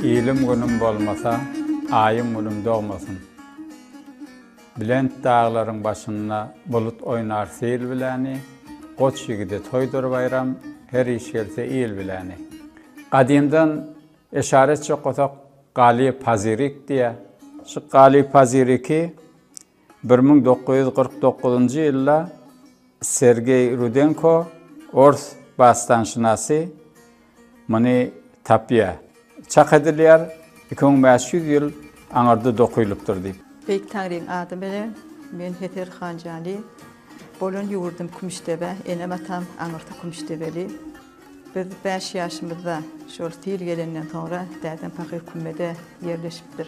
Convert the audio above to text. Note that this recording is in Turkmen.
Ilim-günüm bolmasa, aýym-günüm dogmasyn. Belent daglaryň başynda bulut oýnar sil biläni, Goç ýigide toýdur baýram, her iş gelse il biläni. Gadymdan eşara etjek bolsak, Galy Pazyryk diýýär. Şu Galy Pazyryky 1949-njy ýylda Sergeý Rudenko, ors basdanşynasy muny tapýar. Çak edilýär, 2500 ýyl aňyrda dokylypdyr diýip. Beýik Taňryň ady bilen men Heser Hanjali, bolan ýurdum Kümüşdebe, enem-atam aňyrsy Kümüşdebeli. Biz bäş ýaşymyzda şol sil gelenden soňra dädem pahyr Kümmede ýerleşipdir.